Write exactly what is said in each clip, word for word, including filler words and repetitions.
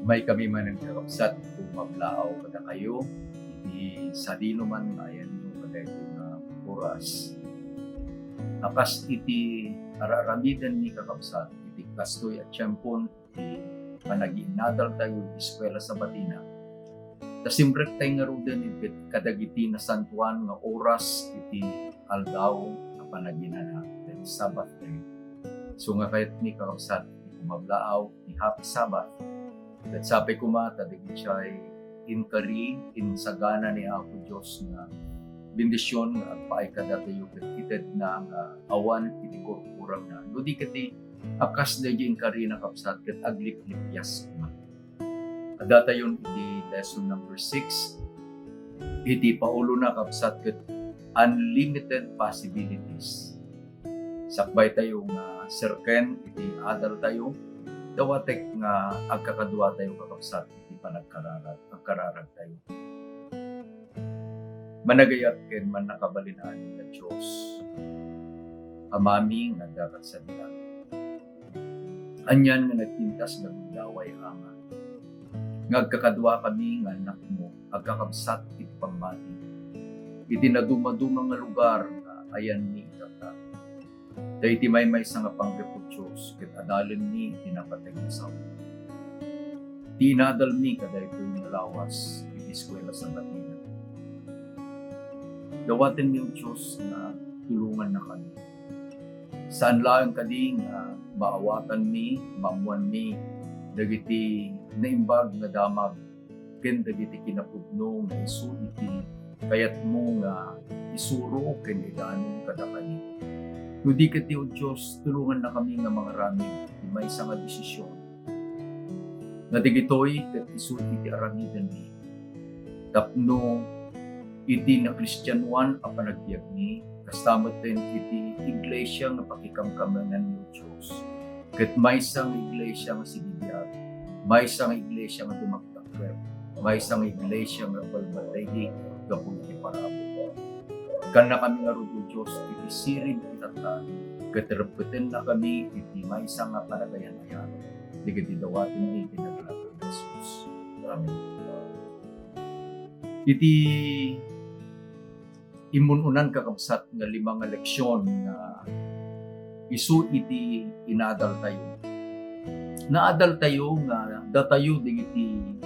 Maikami manen, kakabsat, kumablaaw kadakayo iti sadinoman nga ayanyo kadaytoy nga oras. A kas iti ar-aramidenmi, kakabsat, iti kastoy a tiempon iti panagiinadaltayo iti Eskuela Sabatina, ta simrektay ngaruden ket kadagiti nasantoan nga oras iti aldaw a panaginana, ken Sabbath day. So nga kayatmi, kakabsat, iti kumablaaw ti Happy Sabbath. Ket sapay koma ta dagiti inkari, insagana ni Apo Dios nga bendision nga agpaay kadatayo ket itedna nga awan iti kurkurangna. No di ket ti a kas daydi inkarina, kabsat, ket agliplipias koma. Addatayon iti lesson number six. Iti paulona, kabsat, ket unlimited possibilities. Sakbaytayo nga serken iti adaltayo, dawatek nga agkakaduatayo, kakabsat, iti panagkararag, agkararagtayo. Managayat ken mannakabalin-amin nga Dios, Amami nga adda kad sadiay. Anian nga nagpintas nga gundaway, Ama, nga agkakaduakami nga annakmo, agkakabsat iti pammati, iti nadumaduma nga lugar nga ayanmi itatta. Ta iti maymaysa nga panggep, O Dios, ket adalenmi iti napateg nga sao. Ti inadalmi kadaytoy nga lawas iti Eskuela Sabatina. Dawatenmi, O Dios, nga tulongannakami. Saan laeng kadi nga maawatanmi, maammoanmi dagiti naimbag nga damag ken dagiti kinapudno nga isu iti kayatmo nga isuro ken idanon kadakami. No di ket ti, O Dios, tulongannakami nga mangaramid iti maysa nga desisyon nga dagitoy ket isu iti aramidenmi tapno iti nakristianoan a panagbiagmi, kasta met iti iglesia nga pakikamkamenganmi, O Dios, ket maysa nga iglesia nga sibibiag, maysa nga iglesia nga dumakdakkel, maysa nga iglesia nga balbataydek gapu iti parabur. Kannakami ngarud, O Dios, iti sirib itatta, ket reppetennakami iti maysa nga panagayan-ayan dagiti dawatenmi iti nagratan ni Jesus. Amen. Iti immun-unan, kakabsat, nga lima nga leksion nga isu iti inadaltayo. Naadaltayo nga datayo dagiti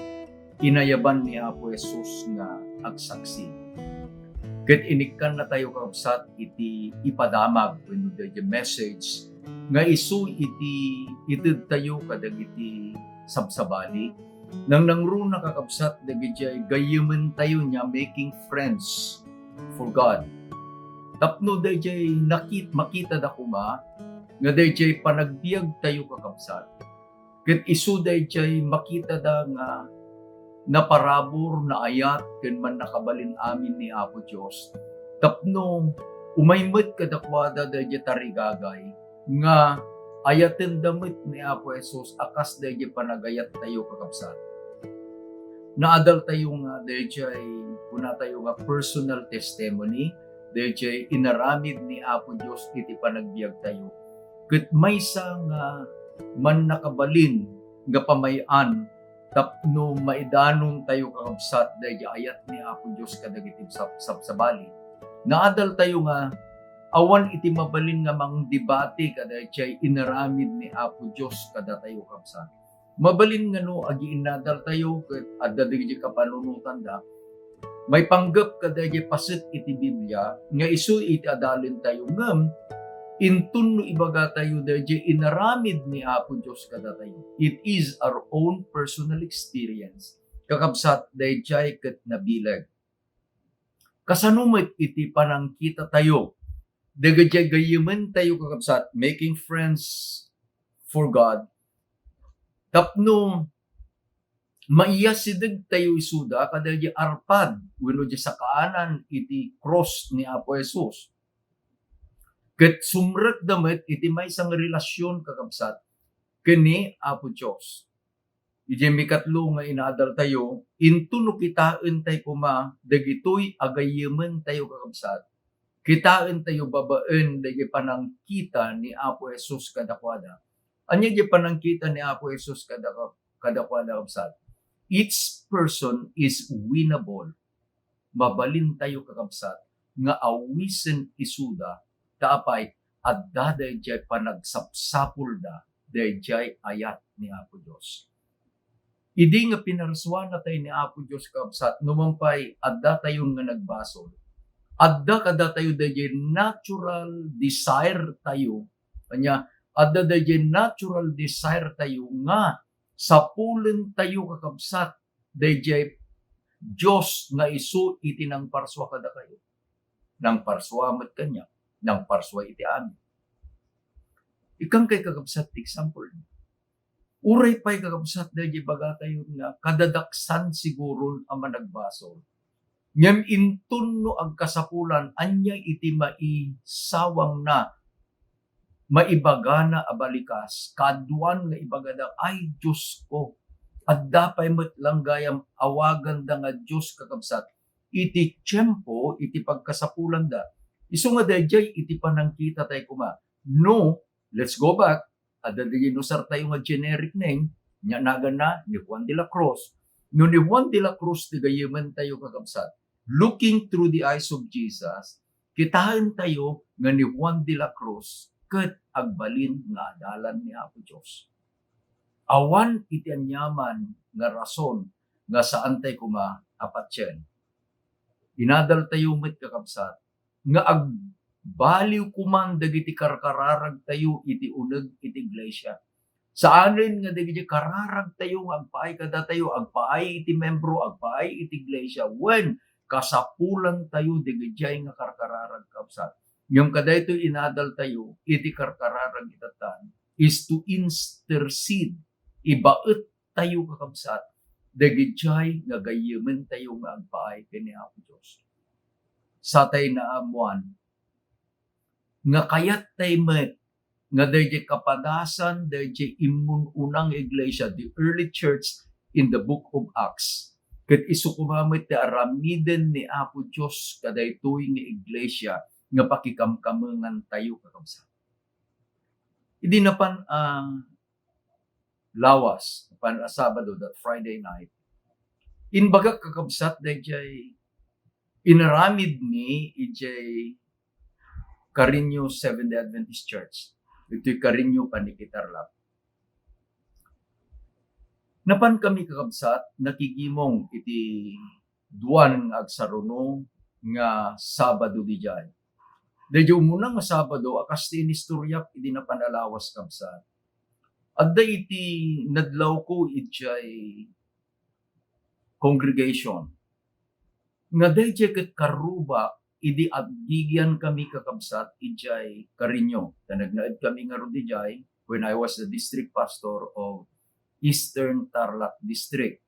inayaban ni Apo Jesus nga agsaksi. Ket inikkannatayo, kakabsat, iti ipadamag wenno daydi message nga isu iti itedtayo kadagiti sabsabali. Nangnangruna, kakabsat, dagiti gayyementayo nga making friends for God. Tapno daydiay nakit-, makitada koma nga daydiay panagbiagtayo, kakabsat, ket isu daydiay makitada nga naparabur, naayat, ken mannakabalin-amin ni Apo Dios, tapno umay met kadakuada daydiay tarigagay nga ayatenda met ni Apo Jesus a kas daydiay panagayattayo, kakabsat. Naadaltayo nga daydiay, kunatayo nga personal testimony, daydiay inaramid ni Apo Dios iti panagbiagtayo, ket maysa nga mannakabalin nga pamay-an tapno maidanontayo, kakabsat, daydiay ayat ni Apo Dios kadagiti sab-, sabsabali. Naadaltayo nga awan iti mabalin nga mangdebate kadaydiay inaramid ni Apo Dios kadatayo, kabsat. Mabalin nga no agiinnadaltayo ket adda dagiti kapanunotanda, maipanggep kadaydiay paset iti Biblia nga isu iti adalentayo, ngem inton no ibagatayo daydiay inaramid ni Apo Dios kadatayo, it is our own personal experience. Kakabsat, daydiay ket nabileg. Kasano met iti panangkitatayo dagiti gayyementayo, kakabsat, making friends for God, tapno maiyasidegtayo isuda kadagiti arpad wenno di sakaanan iti krus ni Apo Jesus, ket sumrekda met iti maysa nga relasyon, kakabsat, ken ni Apo Dios. Idiay mikatlo nga inadaltayo, inton no kitaentay koma dagitoy a gayyementayo, kakabsat, kitaentayo babaen dagiti panangkita ni Apo Jesus kadakuada. Ania diay panangkita ni Apo Jesus kada-, kadakuada, kabsat. Each person is winnable. Mabalintayo, kakabsat, nga awisen isuda, ta apay, adda daydiay panagsapsapulda daydiay ayat ni Apo Dios. Idi nga pinarsuanatay ni Apo Dios, kabsat, numan pay addatayon nga nagbasol, adda kadatayo daydiay natural desire tayo, ania, adda daydiay natural desire tayo nga sapulen tayo, kakabsat, daydiay Dios nga isu iti nangparsua kadakayo. Nangparsua met kaniak, nangparsua iti amin. Ikkan kay, kakabsat, ti example. Uray pay, kakabsat, daydiay bagatayo nga kadadaksan siguron a managbasol. Ngem inton no agkasapulan, ania iti maisawangna, maibagana a balikas, kaduan nga ibagada, "Ay, Diosko, adda pay met lang gayam awaganda nga Dios, kakabsat, iti tiempo iti pagkasapulanda." Isu nga daydiay iti panangkita tayo koma. No, let's go back. Adda daydiay inusar tayo nga generic name, nia naganna ni Juan de la Cruz. No ni Juan de la Cruz ti gayyementayo, kakabsat, looking through the eyes of Jesus, kitaentayo nga ni Juan de la Cruz ket agbalin nga adalan ni Apo Dios. Awan iti aniaman nga rason nga saantay koma a patien. Inadaltayo met, kakabsat, nga agbaliw koman dagiti karkararagtayo iti uneg iti iglesia. Saanen nga dagiti kararagtayo nga agpaay kadatayo, agpaay iti membro, agpaay iti iglesia, wen kasapulantayo dagiti nga karkararag, kabsat. Ngem kadaytoy inadaltayo iti karkararag itatta is to intercede, ibaet tayo, kakabsat, dagiti nga gayyementayo nga agpaay ken ni Apo Dios. Satay naammoan nga kayattay met nga daydiay kapadasan, daydiay immun-una nga iglesia, the early church in the book of Acts, ket isu koma met ti aramiden ni Apo Dios kadaytoy nga iglesia nga pakikamkamengantayo, kakabsat. Idi napan a lawas, napan a Sabado, that Friday night, imbagak, kakabsat, daydiay inaramidmi idiay Carreño Seventh-day Adventist Church. Itoy Carreño, Panique, Tarlac. Napankami, kakabsat, nakigimong iti duan nga agsaruno nga Sabado didiay. Daydiay umuna nga Sabado a kas ti inistoriak idi napan a lawas, kabsat. Adda iti nadlawko idiay congregation nga daydiay ket karrubak idi aggigiankami, kakabsat, idiay Carreño. Ta nagnaedkami ngarud idiay when I was the district pastor of Eastern Tarlac District.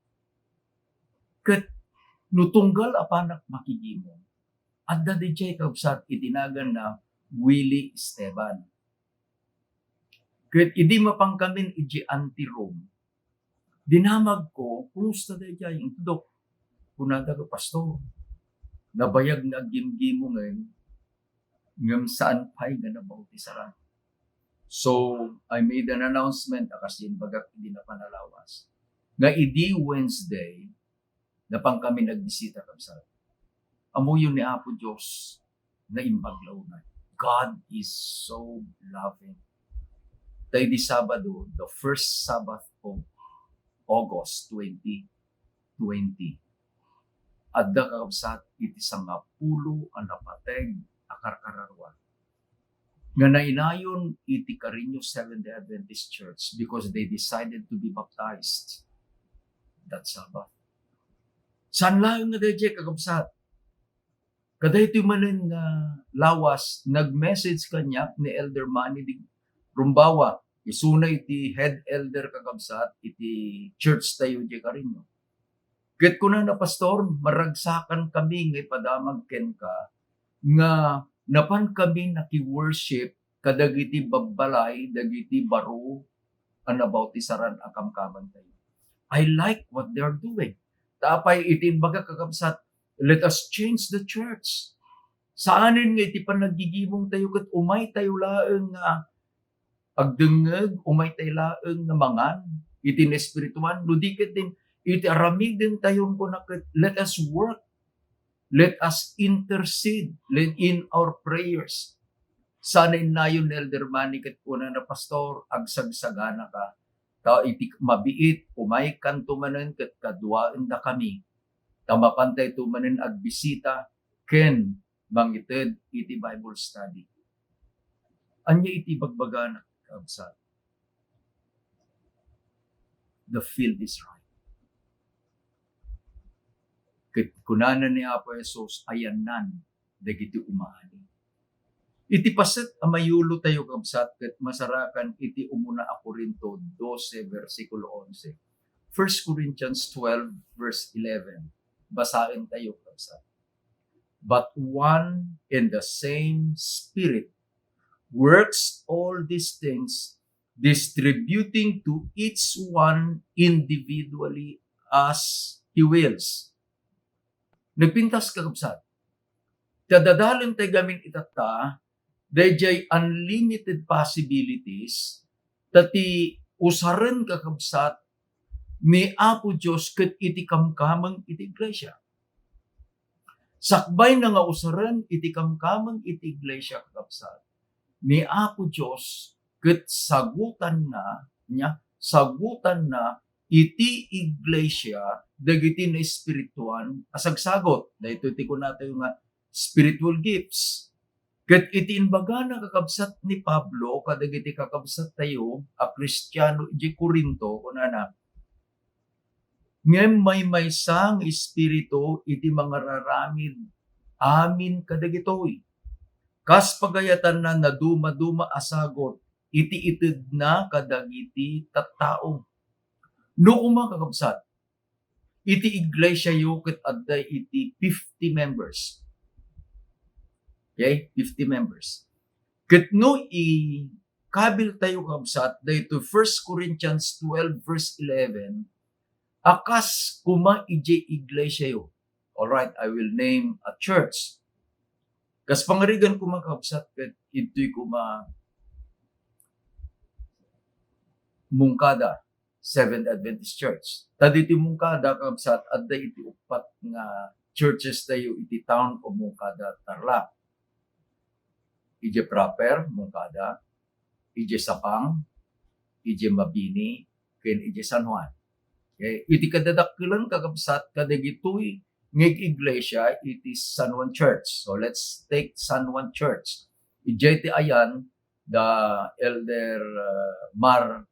Ket no tunggal a panak makigimong, adda didiay, kabsat, iti naganna Willie Esteban. Ket idi mapankamin idiay anteroom, dinamagko, "Kumusta daydiay?" Inton kunada nga, "Pastor, nabayag nga aggimgimongen, ngem saan pay nga nabautisaran." So, I made an announcement, a kas imbagak idi napan a lawas, nga idi Wednesday, napankami nagbisita, kabsat. Ammoyo ni Apo Dios, naimbag la unay. God is so loving. Ta idi Sabado, the first Sabbath of August twenty twenty, adda, kakabsat, iti sangapulo a napateg a karkararua nga nainayon iti Carreño Seventh-day Adventist Church because they decided to be baptized that Sabbath. Saan laeng nga daydiay, kakabsat. Kadaytoy manen nga lawas, nag-message kaniak ni Elder Manny Di Rumbawa. Isuna iti head elder, kakabsat, iti church tayo idiay Carreño. Ket kunana, "Pastor, maragsakankami nga ipadamag kenka nga napankami naki-worship kadagiti babbalay dagiti baro a nabautisaran a kamkamantayo. I like what they're doing." Ta apay iti imbagak, kakabsat, "Let us change the church." Saanen nga iti panaggigimongtayo ket umaytayo laeng nga agdengngeg, umaytayo laeng nga mangan. iti naespirituan, no di ket din iti aramidentayon, kuna ket, let us work, let us intercede, let in our prayers. Sana innayon ni Elder Manny ket kunana, "Pastor, agsagsaganaka. Ta iti mabiit, umaykanto manen ket kaduaendakami. Ta mapantayto manen agbisita ken mangited iti Bible study." Ania iti ibagbagana, kabsat? The field is ripe. Ket kunana ni Apo Jesus, ayannan dagiti umaani. Iti paset a mayulotayo, kabsat, ket masarakan iti umuna a Corinto dose, bersikulo onse. First Corinthians twelve, verse eleven. Basaentayo, kabsat. "But one and the same Spirit works all these things, distributing to each one individually as He wills." Nagpintas, kakabsat. Ta dadalen tay gamin itatta, dayjay unlimited possibilities, ta ti usaren, kakabsat, ni Apo Dios ket iti kamkameng iti iglesia. Sakbayna nga usaren iti kamkameng iti iglesia, kakabsat, ni Apo Dios ket sagutanna, nia, sagutanna iti iglesia dagiti naespirituan a sagsagot. Daytoy ti kunatayo nga spiritual gifts. Ket iti imbagana, kakabsat, ni Pablo kadagiti kakabsattayo a Kristiano idiay Corinto, kunana, "Ngem maymaysa nga Espiritu iti mangararamid amin kadagitoy, kas pagayatanna nadumaduma a sagut iti itedna kadagiti tattao." No koma, kakabsat, iti iglesiayo ket adda iti fifty members. Okay? Fifty members. Ket no ikabiltayo, kabsat, daytoy First Corinthians twelve verse eleven, a kas koma idiay iglesiayo. All right, I will name a church. Kas pangarigan koma, kabsat, ket idtoy koma Moncada Seventh Adventist Church. Ta ditoy Moncada, kabsat, adda iti uppat nga churches tayo iti town of Moncada, Tarlac. Idiay proper, Moncada, idiay Sabang, idiay Mabini, ken idiay San Juan. Okay? Iti kadadakkelan, kakabsat, kadagitoy nga iglesia iti San Juan Church. So, let's take San Juan Church. Idiay ti ayan da Elder, uh, Mar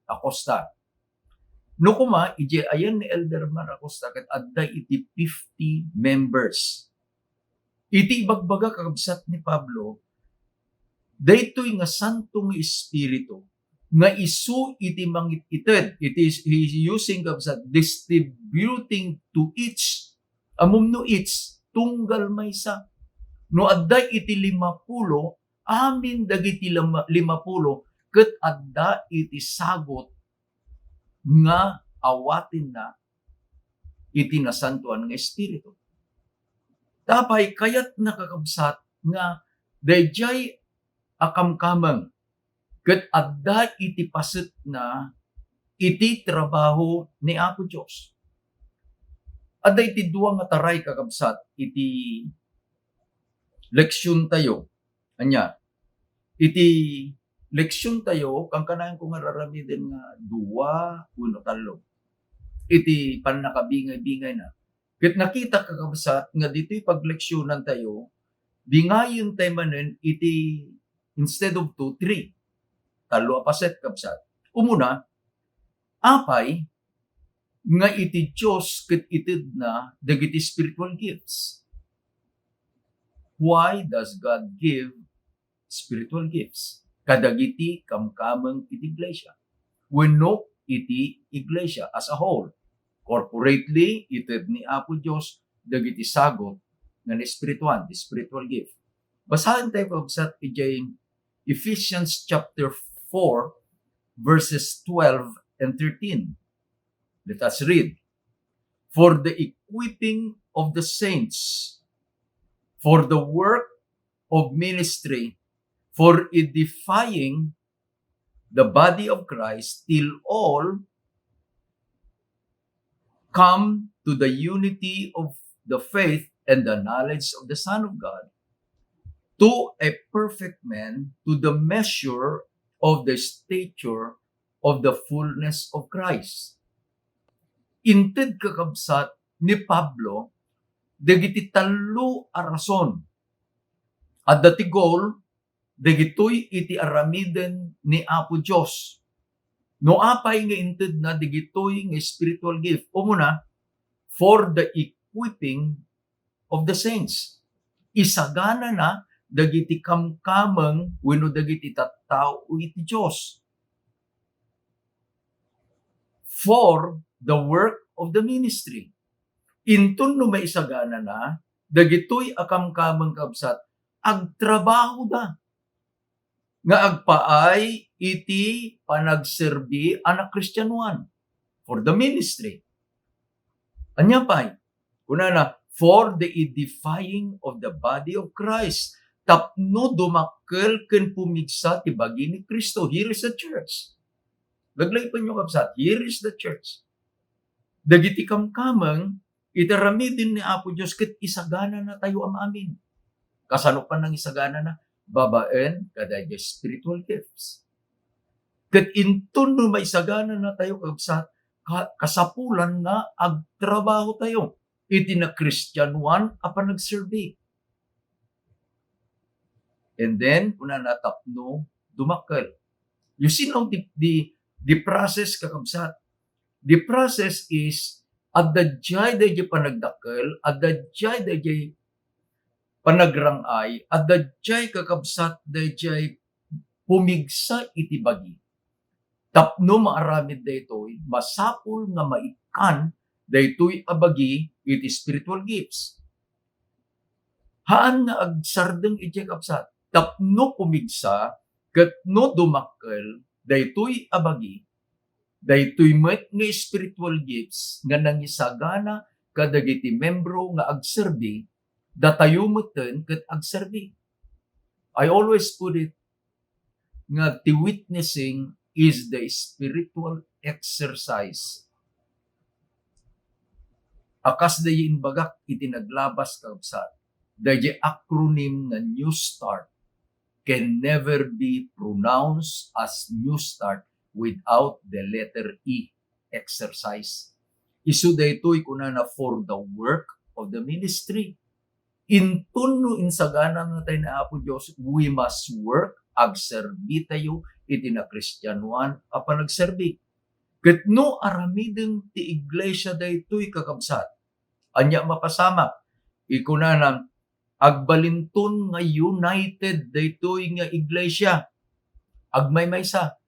Acosta. No koma, idiay ayan ni Elder Mar Acosta ket adda iti fifty members. Iti ibagbaga, kakabsat, ni Pablo, daytoy nga Santo nga Espiritu nga isu iti mangit-ited, it is, he is using, kabsat, distributing to each. Ammom no each, tunggal maysa. No adda iti limapulo, amin dagiti lima-, limapulo ket adda iti sagut nga awatenna iti Nasantoan nga Espiritu. Tapay kayatna, kakabsat, nga daydiay a kamkameng ket adda iti pasetna iti trabaho ni Apo Dios. Adda iti dua nga taray, kakabsat, iti leksiontayo. Ania? Iti leksiontayo, kankanayon ko nga raramiden nga dua wenno tallo. Iti pannakabingay-bingayna. Ket nakita, kakabsat, nga ditoy pagleksionantayo, bingayentayo manen iti, instead of two, three. Tallo a paset, kabsat. Umuna, apay nga iti Dios ket itedna dagiti spiritual gifts? Why does God give spiritual gifts kadagiti kamkameng iti iglesia wenno iti iglesia as a whole? Corporately, ited ni Apo Dios dagiti sagut nga naespirituan, the spiritual gift. Basaentayo, kabsat, idiay Ephesians chapter four, verses twelve and thirteen. Let us read. "For the equipping of the saints, for the work of ministry, for edifying the body of Christ, till all come to the unity of the faith and the knowledge of the Son of God, to a perfect man, to the measure of the stature of the fullness of Christ. Inted, kakabsat, ni Pablo dagiti tallo a rason. Adda ti goal, dagitoy iti aramiden ni Apo Dios. No apay nga intedna dagitoy nga spiritual gift? Umuna, for the equipping of the saints. Isaganana dagiti kamkameng wenno dagiti tattao iti Dios. For the work of the ministry. Inton no maisaganana, dagitoy a kamkameng, kabsat, agtrabahoda nga agpaay iti panagserbi a nakristianoan for the ministry. Ania pay? Kunana, "For the edifying of the body of Christ." Tapno dumakkel ken pumigsa ti bagi ni Cristo. Here is the church. Laglagipenyo, kabsat. Here is the church. Dagiti kamkameng iti aramiden ni Apo Dios ket isagananatayo amin. Kasano pay nangisaganana? Babaen kadaydi spiritual gifts. Ket inton no maisagananatayo, kabsat, ka-, kasapulan nga agtrabahotayo iti nakristianoan a panagserbi. And then, kunana, tapno dumakkel. You see now the, the, the process, kakabsat. The process is, adda diay daydiay panagdakkel, adda diay daydiay panagrang-ay, adda diay, kakabsat, daydiay pumigsa iti bagi. Tapno maaramid daytoy, masapul nga maikkan daytoy a bagi iti spiritual gifts. Haan nga agsardeng idiay, kabsat. Tapno pumigsa ket no dumakkel daytoy a bagi, daytoy met nga spiritual gifts nga nangisagana kadagiti membro nga agserbi, datayo metten ket agserbi. I always put it nga ti witnessing is the spiritual exercise a kas daydi imbagak iti naglabas, kabsat. Daydi acronym nga New Start can never be pronounced as New Start without the letter E, exercise. Isu daytoy, kunana, for the work of the ministry. Inton no insagananatayo ni Apo Dios, we must work, agserbitayo iti nakristianoan a panagserbi. Ket no aramiden ti iglesia daytoy, kakabsat, ania mapasamak? Ikunana, agbalinton nga united daytoy nga iglesia. Agmaymaysa.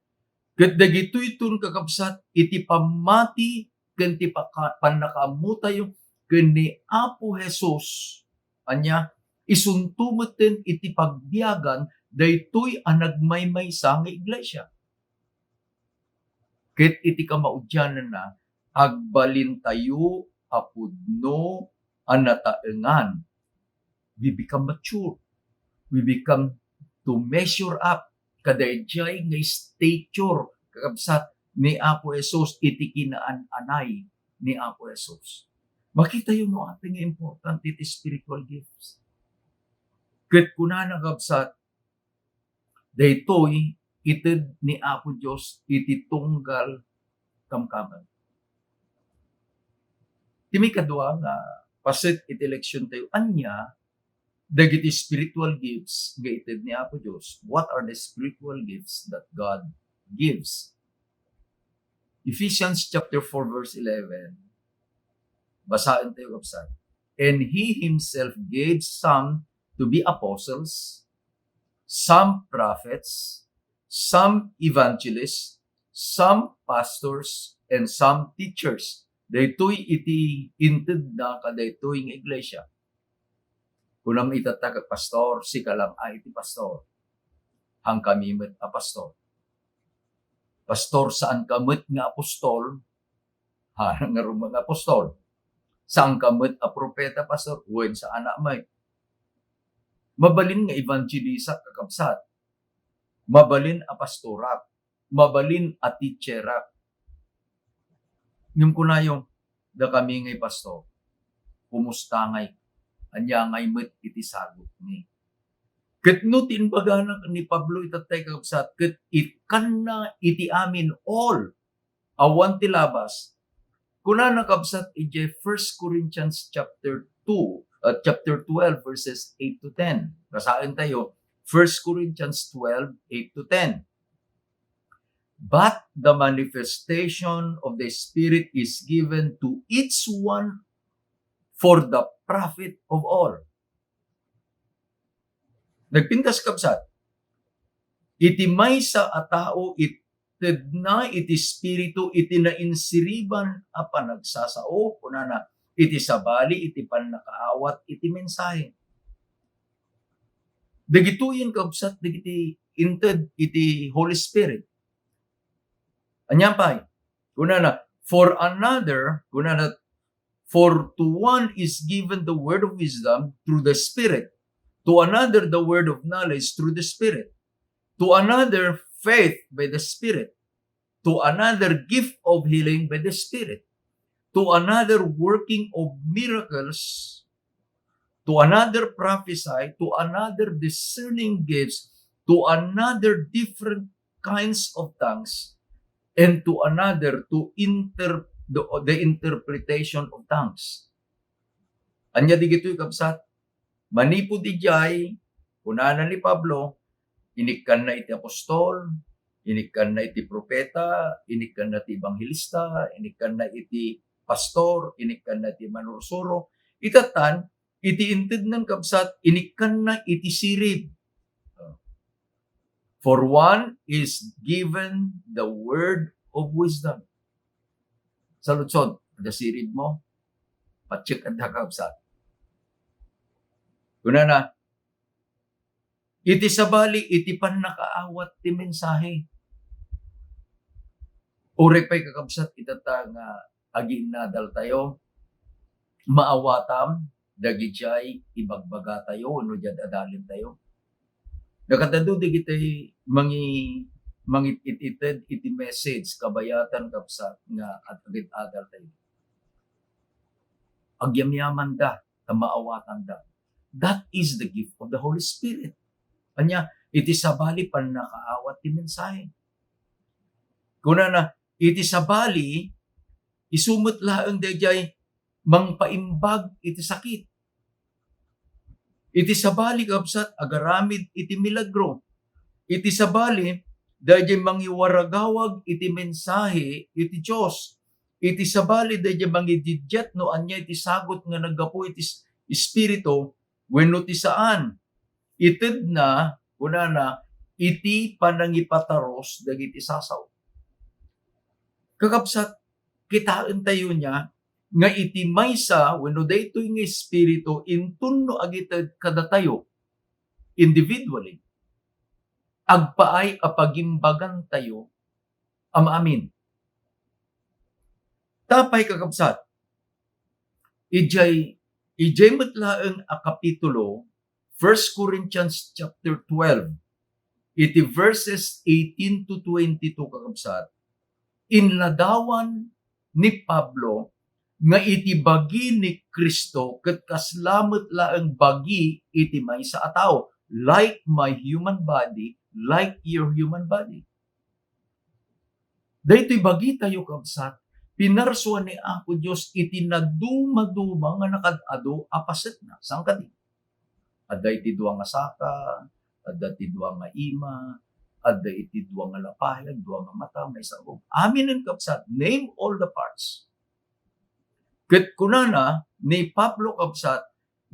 Ket dagitoyton, kakabsat, iti pammati ken ti paka-, pannakaammotayo ken ni Apo Jesus, ania, isunto metten iti pagbiagan daytoy a nagmaymaysa nga iglesia. Ket iti kamaudiananna, agbalintayo a pudno a nataengan. We become mature. We become to measure up kadaydiay nga stature, kakabsat, ni Apo Jesus iti kinaan-anay ni Apo Jesus. Makitayo no apay nga importante ti spiritual gifts. Ket kunana, kabsat, daytoy ited ni Apo Dios iti tunggal kamkameng. Ti maikadua nga paset iti leksiontayo, ania dagiti spiritual gifts nga ited ni Apo Dios? What are the spiritual gifts that God gives? Ephesians chapter four, verse eleven. Basaentayo, kabsat. "And he himself gave some to be apostles, some prophets, some evangelists, some pastors, and some teachers." Daytoy iti intedna kadaytoy nga iglesia. Kunam itatta, "Pastor, sika lang a iti pastor. Haan kami met a pastor. Pastor, saan ka met nga apostol." Haan ngarud nga apostol. "Saan ka met a propeta, pastor?" Wen, saan a met. Mabalin nga evangelisak, kakabsat. Mabalin a pastorak. Mabalin a teacherak. Ngem kunayo, dakami ngay, Pastor. Kumusta ngay? Ania ngay met iti sagutmi? Ket no ti imbagana ni Pablo itattay, kakabsat, ket ikkanna iti amin all awan ti labas. Kunana, kabsat, idiay First Corinthians chapter two, uh, chapter twelve, verses eight to ten. Basaen tayo, First Corinthians twelve, eight to ten. "But the manifestation of the Spirit is given to each one for the profit of all." Nagpintas, kabsat. Iti maysa a tao, itedna iti Espiritu iti nainsiriban a panagsasao, kunana, iti sabali iti pannakaawat iti mensahe. Dagitoyen, kabsat, dagiti inted iti Holy Spirit. Ania pay? Kunana, "For another," kunana, "for to one is given the word of wisdom through the Spirit, to another the word of knowledge through the Spirit, to another faith by the Spirit, to another gift of healing by the Spirit, to another working of miracles, to another prophesy, to another discerning gifts, to another different kinds of tongues, and to another to inter-, the, the interpretation of tongues." Ania dagitoy, kabsat? Manipud idiay, kunana ni Pablo, inikkanna iti apostol, inikkanna iti propeta, inikkanna ti ebanghelista, inikkanna iti pastor, inikkanna iti manursuro. Itatan, iti intednan, kabsat, inikkanna iti sirib. "For one is given the word of wisdom." Saludsod, adda sirib mo? Pacheck adda, kabsat. Kunana, iti sabali, iti pannakaawat ti mensahe. Uray pay, kakabsat, itata nga agiinnadaltayo, maawatam dagidiay ibagbagatayo wenno diad adalintayo. Nakadado dagiti mangi-, mangit-it-ited iti message kabayatan, kabsat, nga ad-, agid-adaltayo. Agyamyamanda ta maawatanda. That is the gift of the Holy Spirit. Ania, iti sabali pannakaawat ti mensahe. Kunana, iti sabali, isu met laeng daydiay mangpaimbag iti sakit. Iti sabali, kabsat, agaramid iti milagro. Iti sabali, daydiay mangiwaragawag iti mensahe iti Dios. Iti sabali, daydiay mangididdiat no ania iti sagut nga naggapu iti s-, Espiritu wenno ti saan. Itedna, kunana, iti panangipataros dagiti sasaw. Kakabsat, kitaentayo nia nga iti maysa wenno daytoy nga Espiritu inton no agited kadatayo individually, agpaay a pagimbagantayo am-amin. Ta pay, kakabsat, idiay, idiay met laeng a kapitulo, First Corinthians chapter twelve, iti verses eighteen to twenty-two, kakabsat, inladawan ni Pablo nga iti bagi ni Cristo ket kasla met laeng bagi iti maysa a tao, like my human body, like your human body. Daytoy bagitayo, kabsat, pinarsua ni Apo Dios iti nadumaduma nga nakaad-ado a pasetna. Saan kadi? Adda iti dua nga saka, adda iti dua nga ima, adda iti dua nga lapayag, dua nga mata, maysa a gub-, aminen, kabsat, name all the parts. Ket kunana ni Pablo, kabsat,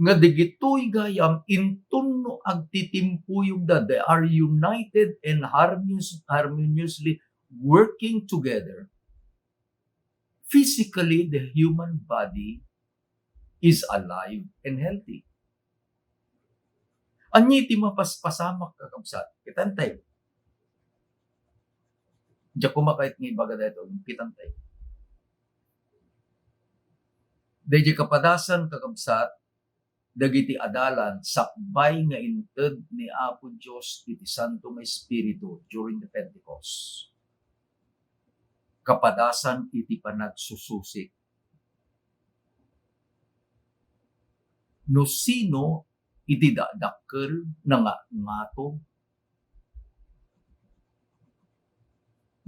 nga dagitoy gayam inton no agtitimpuyogda, they are united and harmonious-, harmoniously working together. Physically, the human body is alive and healthy. Ania ti mapaspasamak, kakabsat? Kitantay. Diak kumakait nga ibaga daytoy, kitantay. Daydiay kapadasan, kakabsat, dagiti adalan sakbay nga inted ni Apo Dios iti Santo nga Espiritu during the Pentecost. Kapadasan iti panagsususik. no sino iti dakdakkel, nangangato,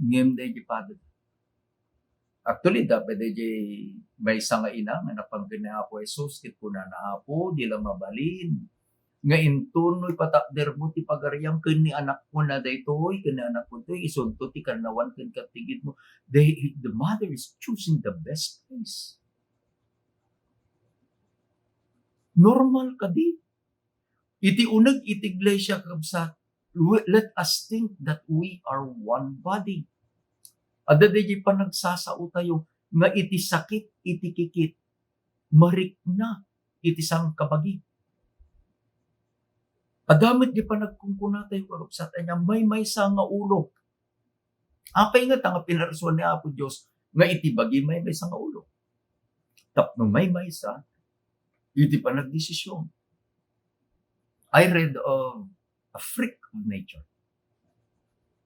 ngem daydi padana. Actually, dapat daydi maysa nga ina nga napan ken ni Apo Jesus, ket kunana, "Apo, di la mabalin nga inton no ipatakdermo ti pagariam ken ni anakko na daytoy, ken ni anakko toy, isunto ti kannawan ken katigidmo." They, the mother is choosing the best place. Normal kadi? Iti uneg iti iglesia, kabsat, we, let us think that we are one body. Adda daydi panagsasaotayo nga iti sakit, iti kikit, marikna iti sangkabagi. Adda met di panagkunkunatayo, kakabsat, ania, maymaysa nga ulo. Apay ngata nga pinarsuan ni Apo Dios nga iti bagi maymaysa nga ulo? Tapno maymaysa iti panagdesisyon. I read of a freak of nature.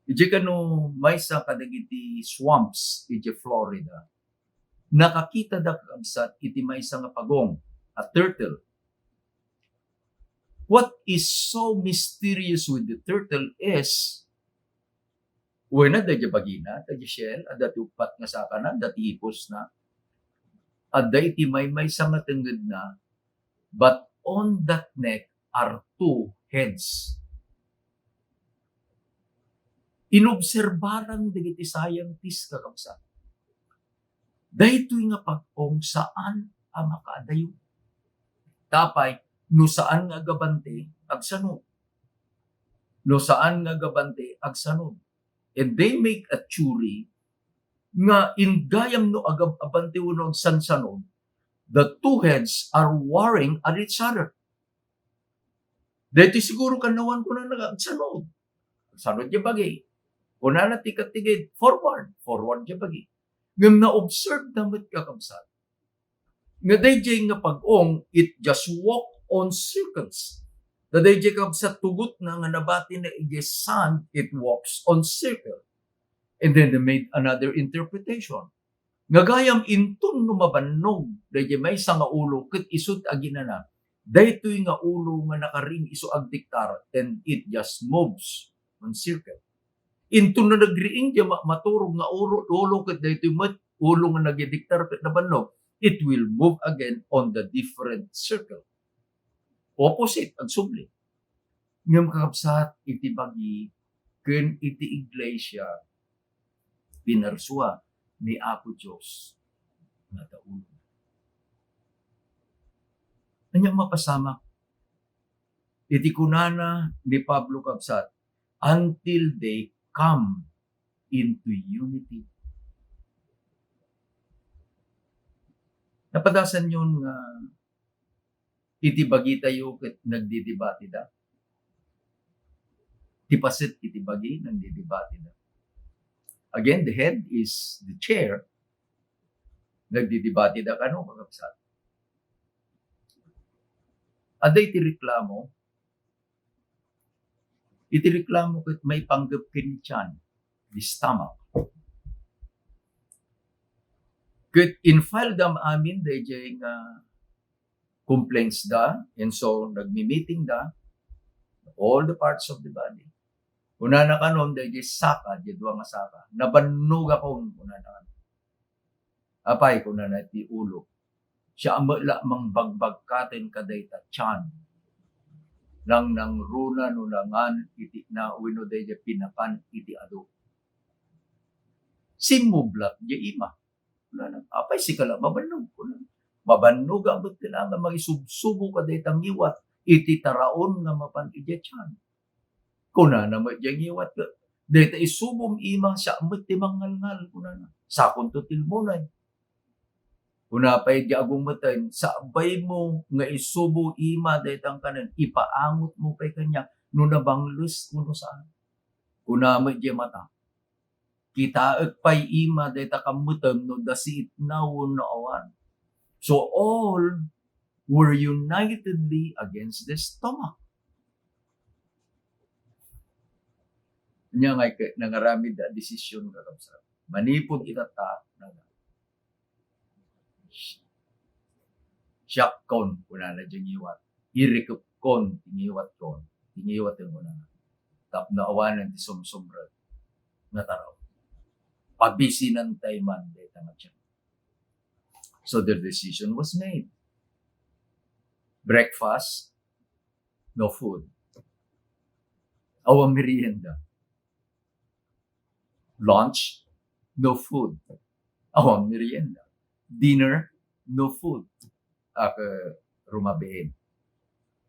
Idiay kano maysa kadagiti swamps idiay Florida, nakakitada, kakabsat, iti maysa nga pagong, a turtle. What is so mysterious with the turtle is, wen, adda idiay bagina, adda idiay shell, adda ti uppat nga sakana, adda ti ipusna, adda iti maymaysa nga tengngedna, but on that neck are two heads. Inobserbaran dagiti scientist, kakabsat, daytoy nga pag-ong saan a makaadayo. Tapay, no saan nga agabante, agsanod. No saan nga agabante, agsanod. And they make a theory nga inggayam no agab-abante wenno agsansanod, the two heads are warring at each other. Daytoy siguro kannawan, kunana, agsanod. Agsanod diay bagi. Kunana ti katigid, "Forward." Forward diay bagi. Ngem na-observe na met, kakabsat, nga daydiay nga pag-ong, it just walk on circles. Ta daydiay, kabsat, tugotna nga nabatina idiay sand, it walks on circle. And then they made another interpretation. Nga gayam inton no mabannog daydiay maysa nga ulo ket isu ti aginana, daytoy nga ulo nga nakariing isu agdiktar, then it just moves on circle. Inton no nagriing diay ma-, maturog nga ulo, ulo ket daytoy met ulo nga nagidiktar ket nabannog, it will move again on the different circle. Opposite, agsubli. Ngem, kakabsat, iti bagi ken iti iglesia, pinarsua ni Apo Dios nga adda ulo. Ania mapasamak iti kunana ni Pablo, kabsat, "Until they come into unity." Napadasanyon nga iti bagitayo ket nagdidebatida. Ti paset iti bagi, nagdidebatida. Again, the head is the chair. Nagdidebatida kano, kakabsat. Adda iti reklamo, iti reklamo ket maipanggep ken ni tiyan, the stomach. Ket in-file da amin daydiay nga complaints da, and so nagmi-meeting da, all the parts of the body. Kunana kanon, daydiay saka, diay dua nga saka, "Nabannogakon," kunana kanon. "Apay," kunana, "ti ulo, siya met la mangbagbagbagkaten kadayta tiyan. Nangnangruna no nangan iti na wenno daydiay pinakan iti adu. Simmublat diay ima." Kunana, "Apay, sika la mabannog," kunana. "Mabannogak met kailangan mangisubsubo kadayta ngiwat iti taraon nga mapan idiay tiyan." Kunana met diay ngiwat, "Dayta isubom ima, siak met ti mangngalngal," kunana. "Sakonto ti lmunay." Kuna pay diay agumeten, "Sakbaymo nga isubo ima dayta kanen, ipaangotmo pay kaniak no nabangles wenno saan." Kuna met diay mata, "Kitaek pay ima dayta kammetem no dasiitna wenno awan." So all were unitedly against the stomach. Ania ngay ket nangaramid a desisyon, kakabsat. Manipud itatta, nana, Diakkon, kunana diay ngiwat. Irikepkon ti ngiwatkon. Ti ngiwat, kunana. Tapno awanen ti sumsumrek nga taraw. Pabisinantay man dayta nga tiyan. So the decision was made. Breakfast, no food. Awan merienda. Lunch, no food. Awan merienda. Dinner, no food. Ak, eh, rumabiin.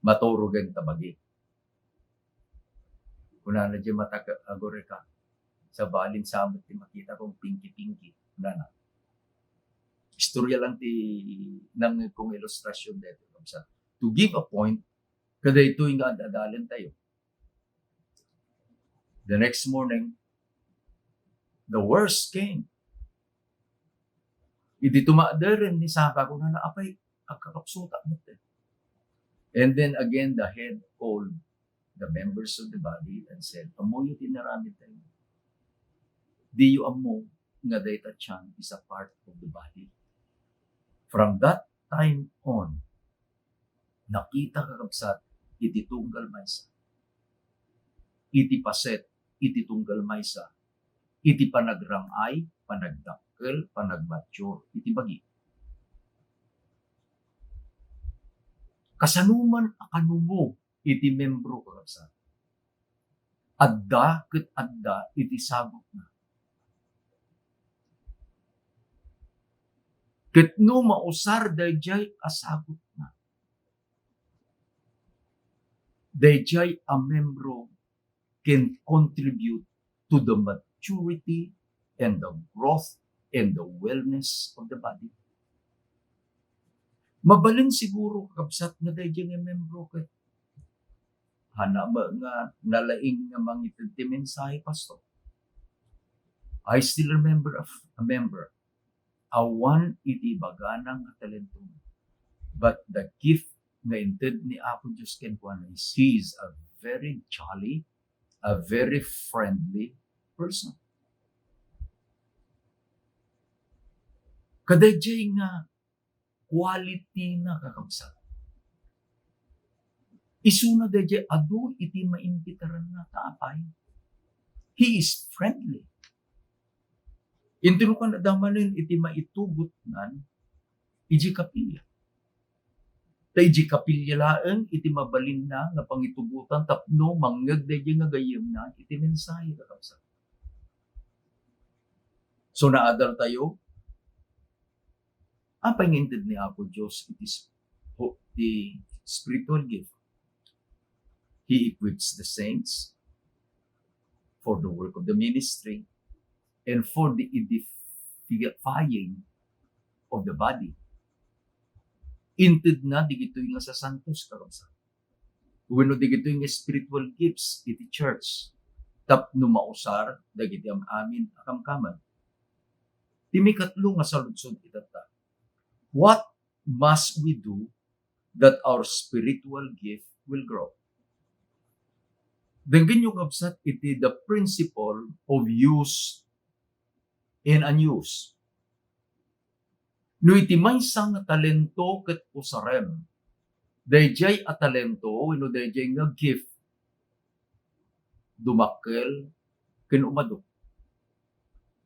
Maturogen ta bagi. Kunana diay mata, "Agureka, sabalin sa met ti makitak kong pinki-pinki." Kunana. Istorya lang ti nangngegko nga ilustrasyon daytoy, kabsat. To give a point, kadaytoy nga ad-adalentayo. The next morning, the worst came. Idi tumakder ni Saka, kunana, "Apay, agkakapsutak met." And then again, the head called the members of the body and said, "Ammoyo ti inaramidtayo. Diyo ammo nga dayta tiyan is a part of the body." From that time on, nakita, kakabsat, iti tunggal maysa, iti paset iti tunggal maysa, iti panagramay, panagdakkel, panagmature iti bagi. Kasano man a kanumo iti membro, kakabsat, adda ket adda iti sagutna. Ket no mausar daydiay a sagutna, daydiay a membro can contribute to the maturity and the growth and the wellness of the body. Mabalin siguro, kakabsat, nga daydiay nga membro ket hana met nga nalaing nga mangited ti mensahe, Pastor. I still remember a, f-, a member. Awan iti ibagana nga talento. But the gift nga inted ni Apo Dios kenkuana is he is a very jolly, a very friendly person. Kadaydiay nga quality na, kakabsat. Isuna daydiay adu iti maimbitaranna ta apay. He is friendly. Intunokan adda manen iti maitugotnan idiay kapilya. Ta idiay kapilya laeng iti mabalinna nga pangitugotan tapno mangngeg daydiay nga gayyemna iti mensahe, kakabsat. So, naadaltayo, apay nga inted ni Apo Dios iti sp-, ho-, the spiritual gift? He equips the saints for the work of the ministry and for the edifying of the body. Intedna digitoy nga sasantos, kakabsat, wenno digitoy nga spiritual gifts iti church tapno mausar dagiti am-amin a kamkameng. Ti mikatlo nga saludsod itatta, what must we do that our spiritual gift will grow? Denggenyo, kabsat, iti the principle of use and unuse. No iti maysa nga talento ket usarem, daydiay a talento wenno daydiay nga gift, dumakkel ken umaduk.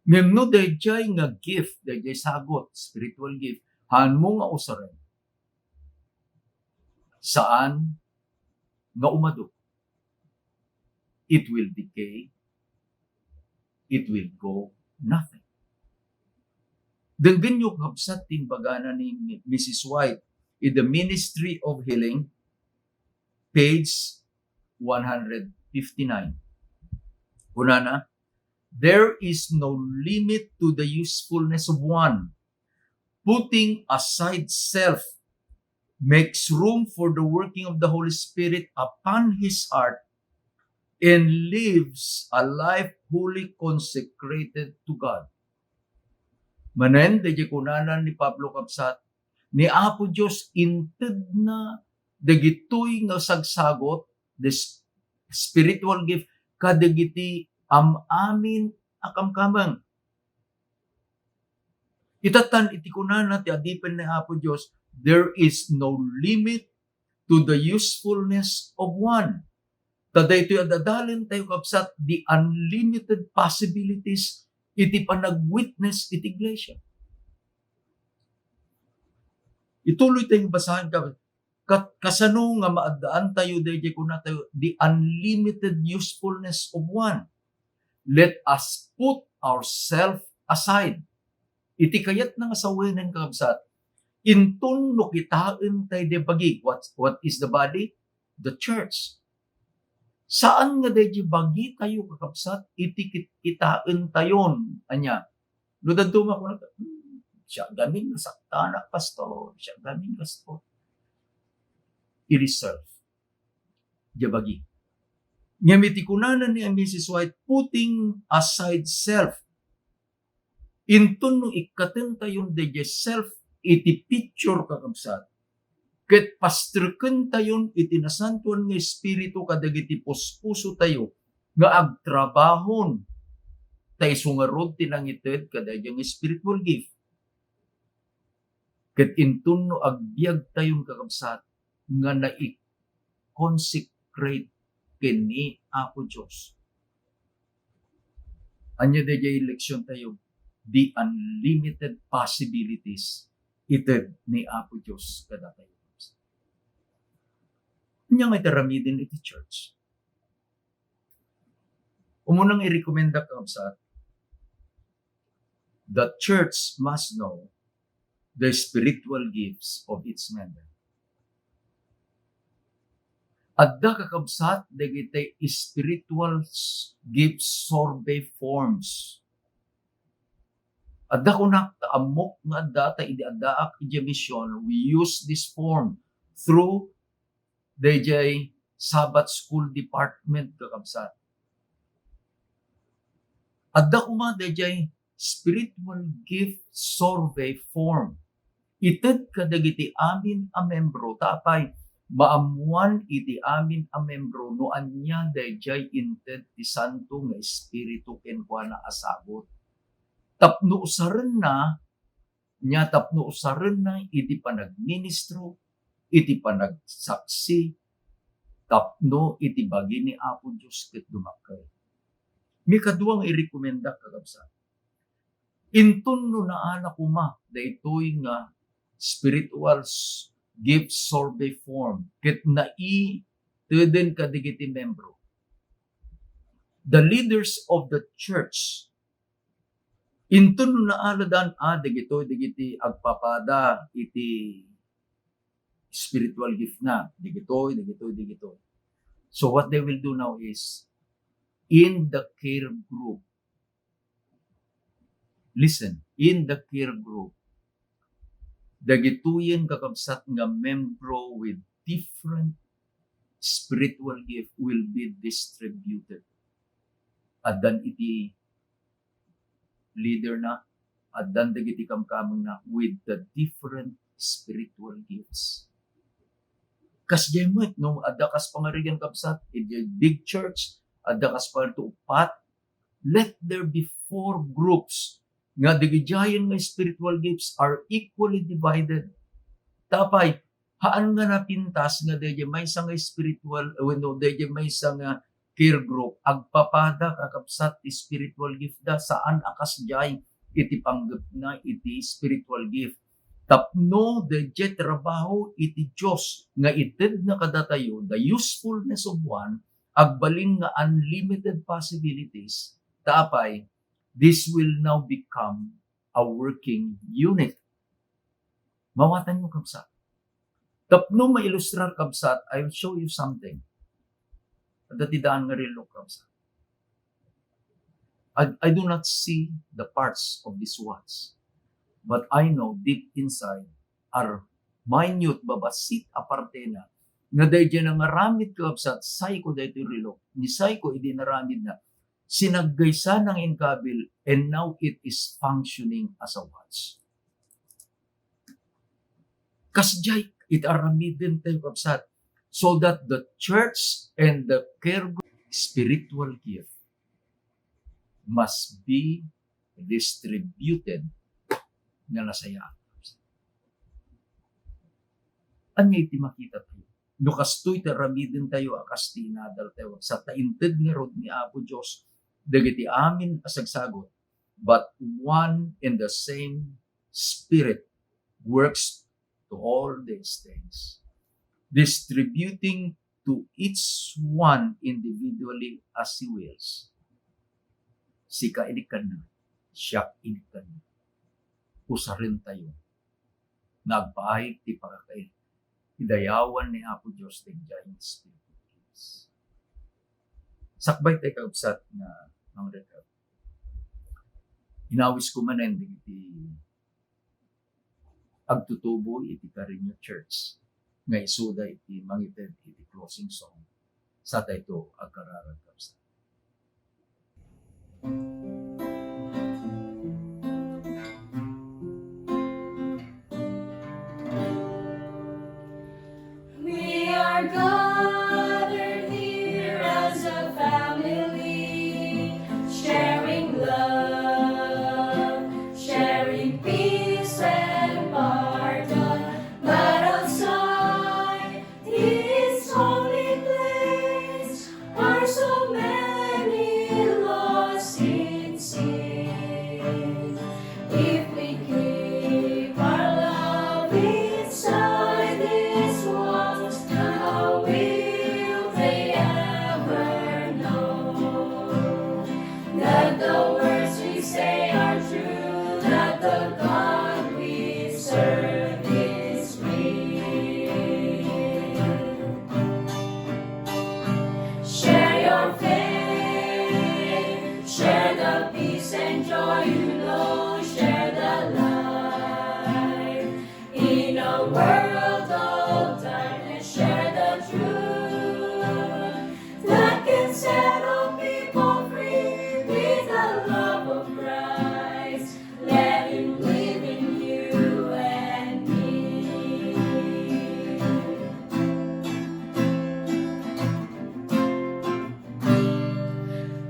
Ngem no daydiay nga gift, daydiay sagut, spiritual gift, haanmo nga usaren, saan nga umaduk. It will decay. It will go nothing. Denggenyo, kabsat, ti imbagana ni Missus White in The Ministry of Healing, page one hundred fifty-nine. Kunana, "There is no limit to the usefulness of one. Putting aside self makes room for the working of the Holy Spirit upon his heart and lives a life wholly consecrated to God." Manen, daydiay kunana ni Pablo, kabsat, ni Apo Dios intedna dagitoy nga sagsagut, the s-, spiritual gift, kadagiti am-amin a kamkameng. Itattan iti kunana ti adipen ni Apo Dios, there is no limit to the usefulness of one. Ta daytoy a dadalen tayo, kabsat, the unlimited possibilities iti panag-witness iti iglesia. Ituloy tayo basahan, ka-, ka-, kasano nga maaddaan tayo dayjay kuna tayo, the unlimited usefulness of one. Let us put ourselves aside. Iti kayatna nga sawenen, kakabsat, inton no kitaen tayo di bagi, what, what is the body? The church. Saan nga dayjay bagi tayo, kakabsat, iti kit-, kitaen tayon. Ania? No dadduma kunata, "Hmm, siak gamin nasaktanak, pastor. Siak gamin, pastor." It is self. Dayjay bagi. Ngem iti kunana ni Missus White, putting aside self, inton no ikkaten tayon dayjay self iti picture, kakabsat, ket pastreken tayon iti Nasantoan nga Espiritu kadagiti puspuso tayo nga agtrabahon, ta isu ngarud ti nangited kadayjay nga spiritual gift. Ket inton no agbiag tayon, kakabsat, nga nai-consecrate ken ni Apo Dios. Ania dayjay leksion tayo? The unlimited possibilities ited ni Apo Dios kadatayo. Ania nga iti aramiden iti church? Umunang irekomenda, kabsat, the church must know the spiritual gifts of its member. Adda, kakabsat, dagiti spiritual s-, gift survey forms. Adda kunak ta ammok nga adda ta idi addaak idiay mission, we use this form through dayjay Sabbath School Department, kakabsat. Adda koma dayjay spiritual gift survey form. Ited kadagiti amin a membro, ta apay, maammuan iti amin a membro no ania dayjay inted ti Santo nga Espiritu kenkuana a sagut. Tapno usarenna, nia tapno usarenna iti panagministro, iti panagsaksi, tapno iti bagi ni Apo Dios ket dumakkel. Mikadua nga irekomendak, kakabsat, inton no naala koma daytoy nga spiritual s-, gift survey form ket naiteden kadagiti membro, the leaders of the church, inton no naaladan a dagitoy dagiti agpapada iti spiritual gift na, dagitoy, dagitoy, dagitoy. So what they will do now is, in the care group, listen, in the care group, dagitoyen, kakabsat, nga membro with different spiritual gift will be distributed. Addan iti leader na, addan dagiti kamkameng na with the different spiritual gifts. Kasdiay met, no, adda kas pangarigan, kabsat, iti big church, adda kas pangarigan uppat, let there be four groups nga dagidiayen nga spiritual gifts are equally divided. Ta apay, haan nga napintas nga dayjay maysa nga spiritual, wenno dayjay maysa nga care group, agpapada, kakabsat, ti spiritual gift da, saan a kasdiay iti panggepna iti spiritual gift. Tapno dayjay trabaho iti Dios nga itedna kadatayo, the usefulness of one, agbalin nga unlimited possibilities, ta apay, this will now become a working unit. Mawatanyo, kabsat. Tapno mailustrar, kabsat, I will show you something. Adda ti daan nga reloj, kabsat. I, I do not see the parts of this watch, but I know deep inside are minute, babassit a partena nga dayjay nangaramid, kakabsat, Seiko daytoy reloj. Ni Seiko idi inaramidna, sinaggaysana nga inkabil, and now it is functioning as a watch. Kasdiay iti aramiden tayo, kabsat, so that the church and the care group spiritual gift must be distributed nga nasayaat. Ania iti makitatayo? No kastoy ti aramidentayo a kas ti inadaltayo, sa ta inted ngarud ni Apo Dios dagiti amin a sagsagut, but one and the same Spirit works to all these things, distributing to each one individually as He wills. Sika inikkanna, siak inikkanna. Usarentayo nga agpaay ti pakakaidayawan ni Apo Dios daydiay nga spiritual gifts. Sakbay tay, kakabsat, nga, nga, inawis ko manen dagiti agtutubo iti Carreño Church nga isuda iti mangited iti closing song. Sa dayto agkararag, kabsat. We are gathered here as a family, sharing love, sharing peace and pardon. But outside this holy place are so many lost in sin. If we keep our love inside these walls, how will they ever know that the words we say are true, that the God we serve is real? Share your faith, share the peace and joy you know, share the light. In a world of darkness, share the truth that can set all people free with the love of Christ. Let Him live in you and me.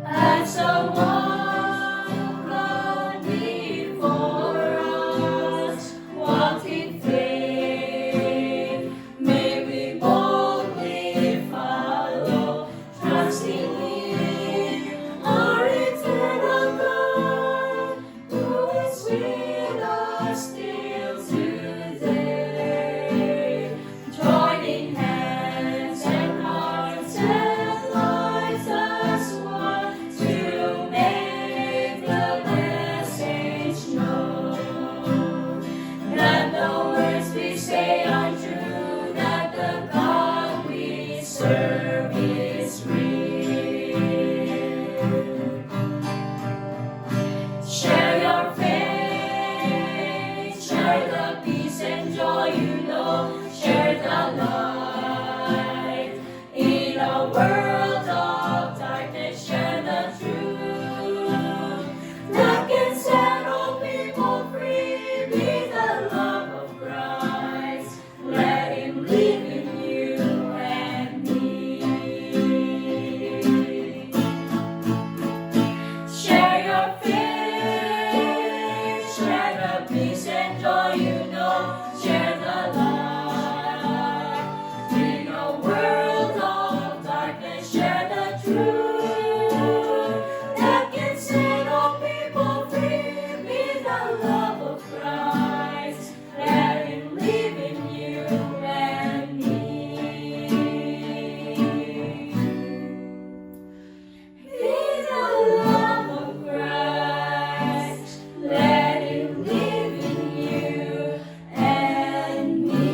As the wall of God before us, walk in faith, may we boldly follow, trusting in our eternal God, who is with us till today. Joining hands and hearts and lives as one to make the message known, that the words we say are true, that the God we serve is real. Share your faith, share the peace and joy you know, share the light. In a world of darkness, share the truth that can set all people free. Be the love of Christ. Let Him live in you and me. Share your faith, share the peace and joy you know, share the light. In a world of darkness, share the truth that can set all people free. Be the love of Christ. Let Him live in you and me. Be the love of Christ. Let Him live in you and me.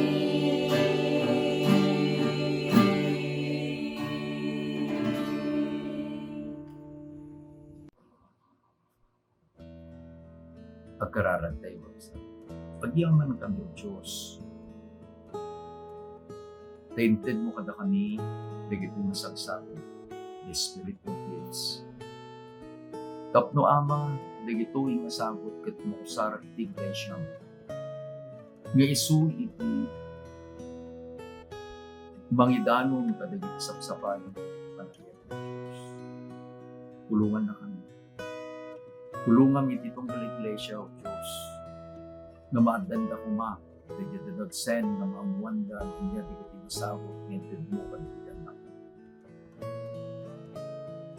Agkararagtayo, kabsat. Agyamankami, O Dios, ta intedmo kadakami dagitoy nga sagsagut, the spiritual gifts. Tapno, Ama, dagitoy nga sagut ket mausar iti iglesiam nga isu iti mangidanon kadagiti sapsapayo, Panginoon Dios. Tulongannakami. Tulongam iti tunggal iglesia, O Dios, nga maaddanda koma dagiti nagsen nga maammoanda no ania dagiti masapul nga intedmo kadagiti annak.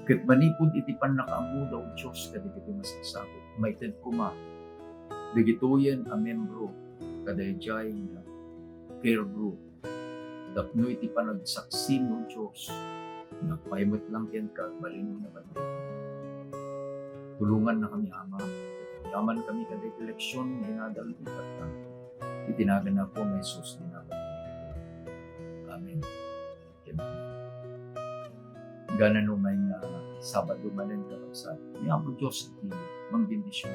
Ket manipud iti pannakaammoda, O Dios, kadagiti masagsagod, maited koma dagitoyen a membro kadaydiay nga care group tapno iti panagsaksim, O Dios, nagpaymet lang kenka, agbalin nga agbalin. Tulongannakami, Ama, yaman kami kadagiti leksion nga inadal mo itatta. Iti nagan ni Apo nga Jesus, dinagan. Amen. Amen. Gana no may nga Sabado manen, kakabsat, ni Apo Dios iti mangbendision.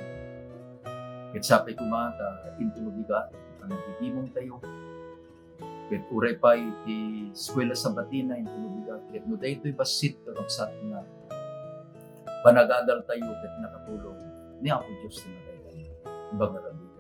Ket sapay koma ta inton bigat ti panagdidimong tayo, ket uray pay ti eskuela Sabatina inton bigat, ket no daytoy bassit, kakabsat, nga panagadal tayo ket nakatulong, ni Apo Dios ti matay tayo. Ibaga rabii.